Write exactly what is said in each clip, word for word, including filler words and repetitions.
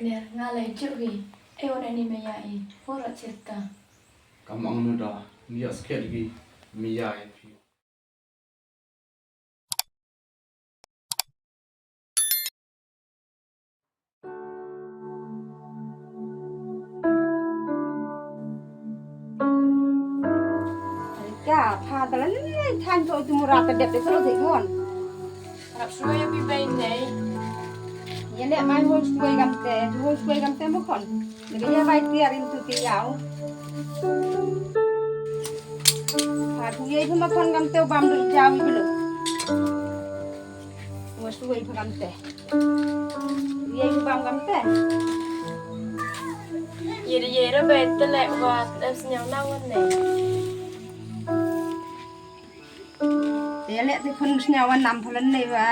Ner nga leh juk hi. E wan ani maya i. Fora chirta. Kam ang nu da. Ni ya sket gi. Maya i phi. Ka pha da la ni than ko tu mura ta dep te solo te kon. Rap suai pi bai nei. Ye le mai hon suai gam te, tu hon suai gam te mo kon. Ni ya bai tiar in tu ti yau. Pha tu ye tu ma kon gam te bam du jam belo. Mo suai pha gam te. Ye yu bam kam te. Ye de ye ra be te le wa em sñiaw na wan ne. Te le te khun sñiaw wan nam phalan ne wa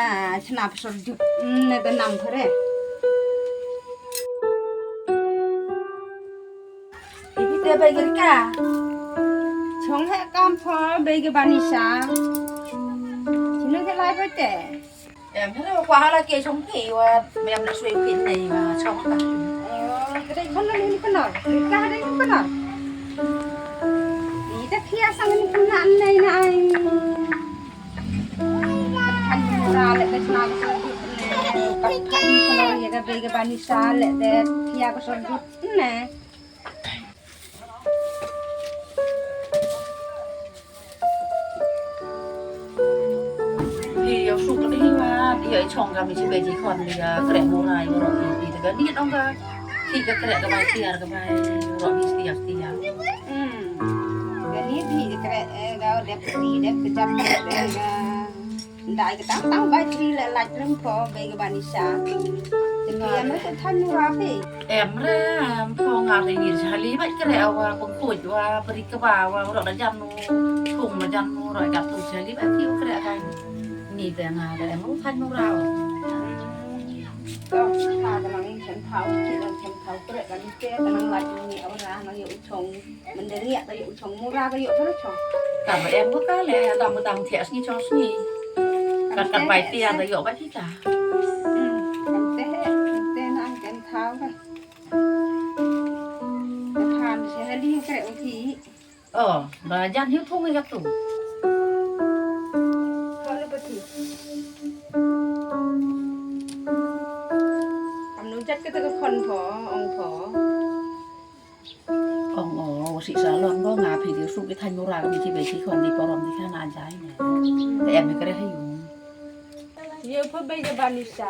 chna psor juk. Ne te nam phare. Ipi te bai gir ka. Chong he kam pho bai ge bani sa. Chino ke lai bai te. Em, hello, kwa hala ke chong phi wa, mem na sui phi nei wa, chong ka. Oh, ka dei khon ni khon. Ka dei khon. Ni ta khia sang ni khon nei nai. Kan ra le ka chna ka sui phi nei. Kan khon ya ka be ka bani sa le de khia ka sui phi nei. Phi ïa suk ka dei ma, phi ïa chong ka mi chi be chi khon mi ïa kreh mo rai ro phi phi te ka ni dong ka. Phi ka kreh ka bai tiar ka bai ro mi stia stia. Hmm. Ka ni phi ka kreh eh, ka dep ti dep ka jap ka dep ka. Ndai ka tang tang bai phi le lait lem pho be ka bani sa. Te phi ïa me ka than mo ra phi. Em re, em pho nga te ngin sali bait kre wa pengkuj wa peri keba wa ro da jan nu. Kum da jan nu ro da tu sali bait ki kre kan. Ni te nga da em ru kan nu rau. Ko ka da nang chen thau, chen thau kre kan te da nang lai ni ora nang yu chong. Menderi ta yu chong mura ta yu chong chong. Ka ba em ko ka le da mu dang thias ni chong sni. Kat kat bai tia ta yu bai ti ta. Hmm, kan te, kan te nang ken thau ka. Ka khan se ha li kre u ti. Oh, ba jan hiu thung ka tu. Ka le ba ti. Kam nu jat ka ta ka khon pho, ong pho. Ong o, si salon ko nga phi di su ki than mura ki chi be chi khon di porom di khana jai ne. Te em kre ha yu. Ye pho be je bani sa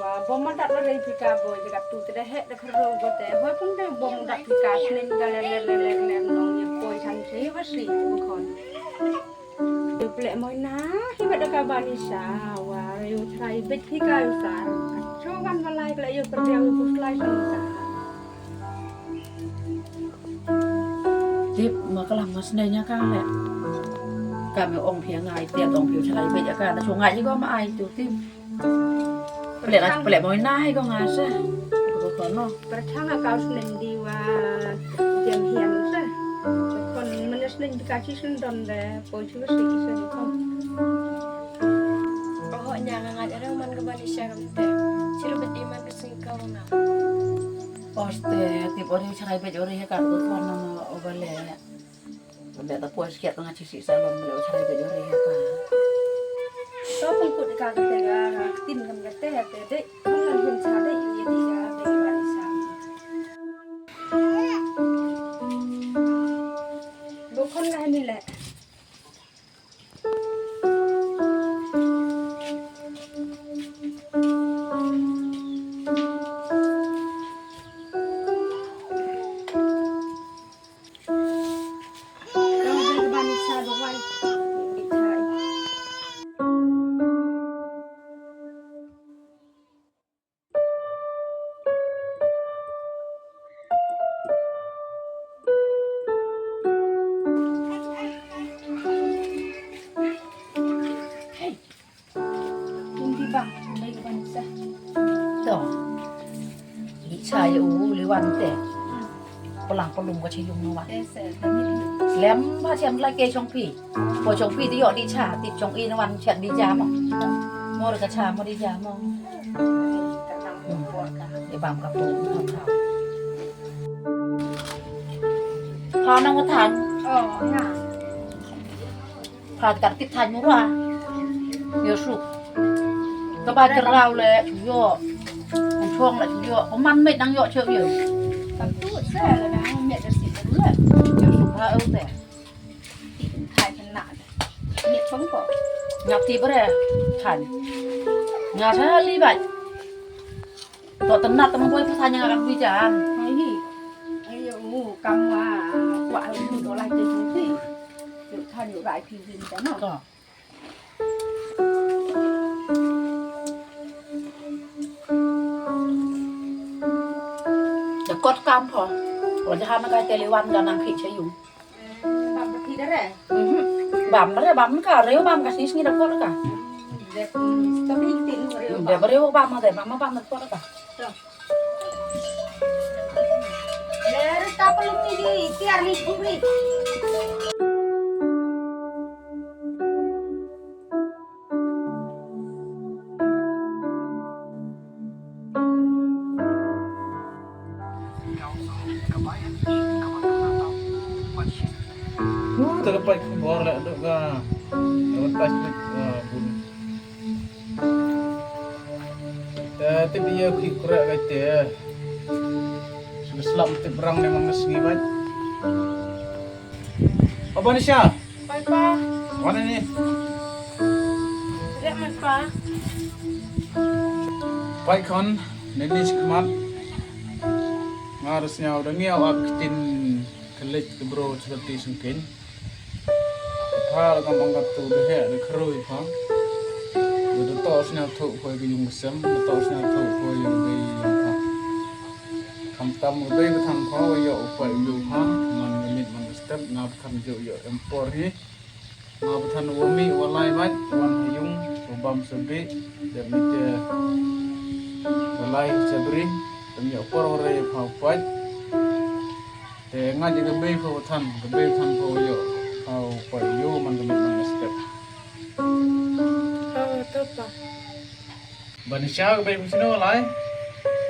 wa bo ma dat re phi ka bo je ka tu te he te khro go te ho pun te bo ma dat phi ka snen ga le le le le le nong ye poi chan se wa si ko khon. Ye ple moi na hi ba da ka bani sa wa re u trai be phi ka u sa. Cho wan wa lai le ye per dia u slai sa. Tip ma ka lam ma snei nya ka le. Ka me ong phi nga ai tiap ong phi chalai be ka na chunga ji ko ma ai tu tip. Pele na pele mo na hai ko nga sa. Ko ko no. Perchang ka snei di wa jem hian sa. Kon men snei di ka chi sun don de po chu si sa kon. Oh nya nga ngat re man ka bani sa kam te. Chiru bet iman ka sing ka nga. Oste, tip ori charai bej ori he ka tu tuan nama obale. Bale ta poi siat tengah cisi salon bale ori charai bej ori he ka. To pengkut ka ka te ka tin kam ka te te de. Kan hin cha de ye di ka de ba ni sa. Bukon la ni le. Hindi bang, hindi ko bang sa. To. Di sa yu liwan te. Pulang pelum ko chiyung no wan. Lem ba siam lai ke chong pi. Ko chong pi ti yo di cha, ti chong i no wan chat di ja mo. Mo ka cha mo di ja mo. Ïa bam ka pung. Pha nang ka than. Oh, nga. Pha kat tip than mura. Ïa suk. Ka ba jraw le ïoh. An chong le ïoh. Ko man me nang ïoh chok ïoh. Tam tu se le nang me da si le. Ïa suk ha u te. Ti than na. Me chong ko. Nga ti bre than. Nga sa li bai. To tynat tang boi pha than nga kan bi jan. Ai ni. Ai u kam wa. Wa u do lai te ti. Yu than yu rai ti jin ta no. To. Da kot kam pho. Wa jahan ka te liwan ka nang khi che yung. Bam ka thi da re. Mhm. Bam da re, bam ka, reu bam ka, sngi sngi da kot ka. De, mm, tapi tin reu. De bam. Reu bam de, bam bam da kot ka. To. Le, re ta pelum ni di, tiar ni kuri. Hu, ta ka pait khubor la dok ka. Ka pait khubor, ah, bun. Ta tip ïa ki kura ka te. Sudah selam tip rang memang ngas ngi bait. Apa ni sya? Pai pa. Mana ni? Tidak mas pa. Pai kon, ni ni sikmat. Nga harus nyau dah ngiau ak kitin kelik ke bro seperti sengkin. Pha la kam ong katu deh deh khrui pha. Deh deh to snya thu khoi ke yung sem, deh to snya thu khoi yung ke yung pha. Kam tam u dei ba than pha wa yo u pa u yo pha, man ngi mit man step nga ba than jo yo em por hi. Nga ba than wa mi wa lai mat, wan ha yung, wa bam sa bi, dep mi te wa lai sa bri, tam yo por wa rei pha u pa. Te nga je ka bei pha wa than, ka bei than pha wa yo, pha u pa yo man ka mit man step. Oh, to pa. Banisha ka bei pha sino wa lai.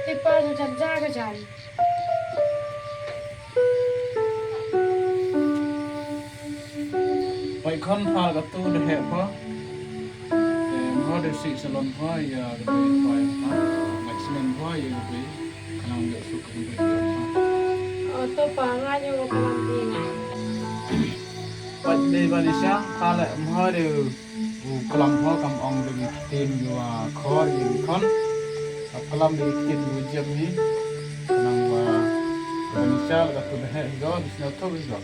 Te pa, jam jam ka jam. Pai khon pha ka tu de he pha. Te mo de si salon pha ya ka tu pha ya pha. Ngai sinen pha ya ka tu. Kanang ya su ka tu pha. Oh, to pa nga nyu ka lang ni. Pai de Banisha pha le mo de. U klam ho kam ong dei ktien ïa u khor ïa u khon. Ka klam dei ktien ïa u jem hi. Nang ba ka ni cha la ka tu dei hi go, di sna tu hi go.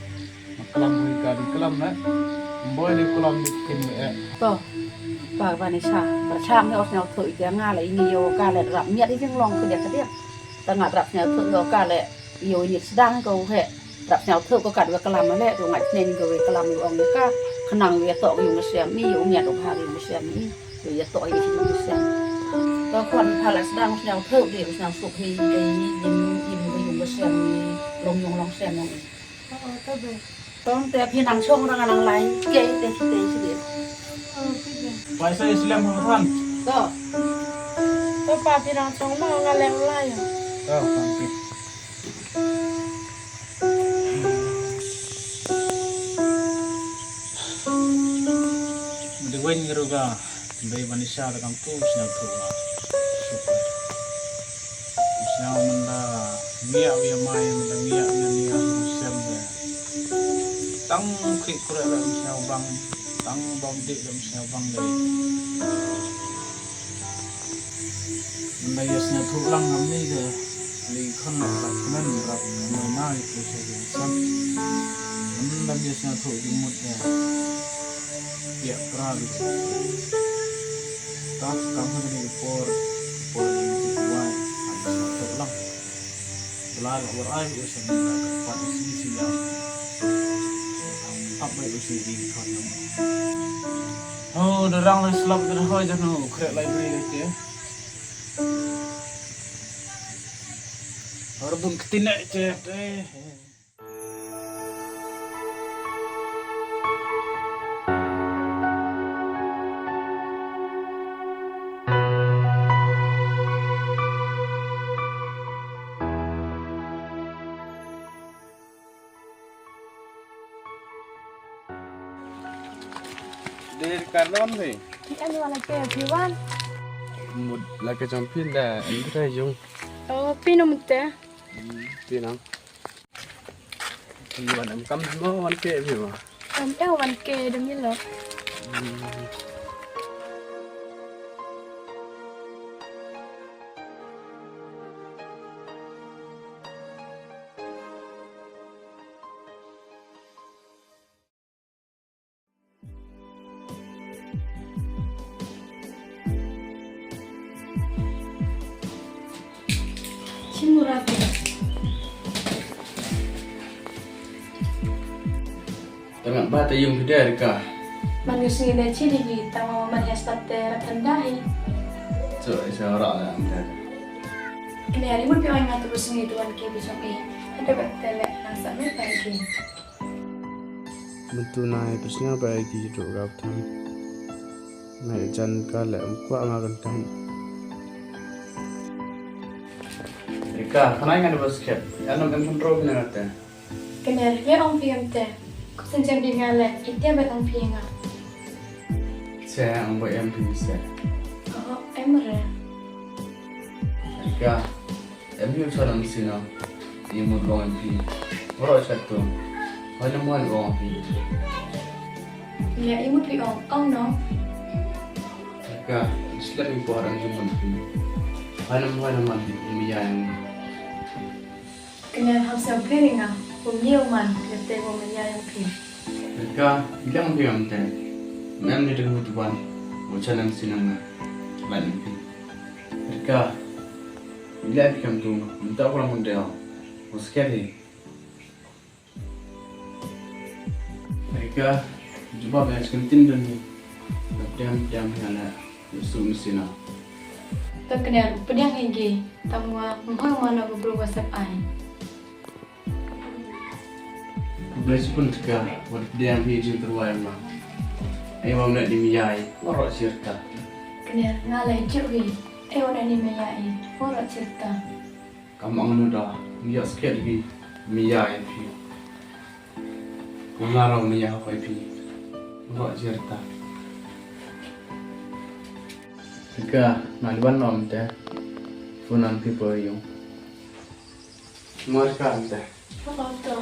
Ka klam dei ka di klam na. Mboi dei klam dei ktien ïa eh. To. Ba ba ni cha. Ba cha ngi os nyau tu ïa nga la ini ïa ka le rap miat ïa jing long ka dia ka dia. Ta nga rap nyau tu ïa ka le ïa u ni sdang ka u he. Rap sñiaw thuh ko kat wei klam le, ko ngat snen ko wei klam ïa ong ïa ka, khnang wei ïa toh ïa u ngat sñiaw ni, ïa u ngat u bha ïa u ngat sñiaw ni, wei ïa toh ïa u ngat sñiaw. Ko khon pha la sdang sñiaw thuh de, sñiaw suk hi de, ïa u ngat sñiaw ni, long yong long sñiaw ni. Oh, to be. Tong te phi nang chong rang nang lai, ke te te te. Oh, phi de. Bai sa Islam ha than. To. To pa phi nang chong ma nga le lai. To, thank you. Deweng ruga, dei Banisha da kam tu sñiaw tu ma. Super. Sñiaw manda ngiak ïa mai, manda ngiak ïa nia sem de. Tang khik kure la sñiaw bang, tang bom dik la sñiaw bang de. Nda ïa sñiawthuh lang ngam ni ka li khon la ka kmen rap kmen na ïa ki sa ïa sam. Nda ïa sñiawthuh ki mut ka ïa pra bi. Ta kam ha ni por por ni ki wai ha sñiawthuh lang. Bla la war ai u sa ni ka pat si si ya. Ap bai u si di khon. Oh, da rang lai slap da hoi da no kre lai bri da ke. Har bun ktine che te. Dei ka don hi. Em wan la ke phi wan. Mut la ke jong phi da em tre jong. Oh, phi no mut te. Phi nang. Phi wan em kam mo wan ke phi wan. Em e wan ke de mi lo. Chimurate. Tama ba ta yung pide ka. Man yu singi de chidi gi tama man ya stap te ratan dahi. So isa ora la anta. Kini hari mun pi oi ngatu singi tuan ke bisong e. Ada ba tele nasa me pa ki. Mynta nai pyrshang ba ïa ki jong ka bthan. Nai jan ka leh em kwah nga kan kan. Rika, kane nga da basket. Ïa nam em control ne rata. Kane re ong phi em te. Kup sen jan bi nga leh ite ba ong phi nga. Se ong ba em phi se. Oh, em re. Rika. Em yu sa nam sina. Imut long em phi. Oro sa tu. Hoi nam hoi long em phi. Ïa imut phi ong ong no. Ka slap yu por em yu mun phi. Hoi nam hoi nam man phi mi ya em. Kena ham sa phi ringa. Um ye man kena te um ya em phi. Ka bilang phi am te. Mem ni deng mutuan. Mo chanam sina nga. Lan em phi. Ka Ila kam tu, minta ko lam dia. Muskil hi. Mereka jubab yang sekentin dan ni. Diam diam yang nak. Yusuf Mesina. Tak kenal, pediang lagi. Tamwa, mahal mana ko bro WhatsApp ai. Blai sipun teka, wat pdiang hi jing terwai ma. Ai wa mna di miyai, warok sirta. Kena ngalai juk hi, ai wa ni miyai, warok sirta. Kam ang nu da, ngiak sikit lagi, miyai phi. Ngarau miyai apa phi, warok sirta. Teka, naliban nom te, punan phi po yung. Mar ka ante. Apa tu?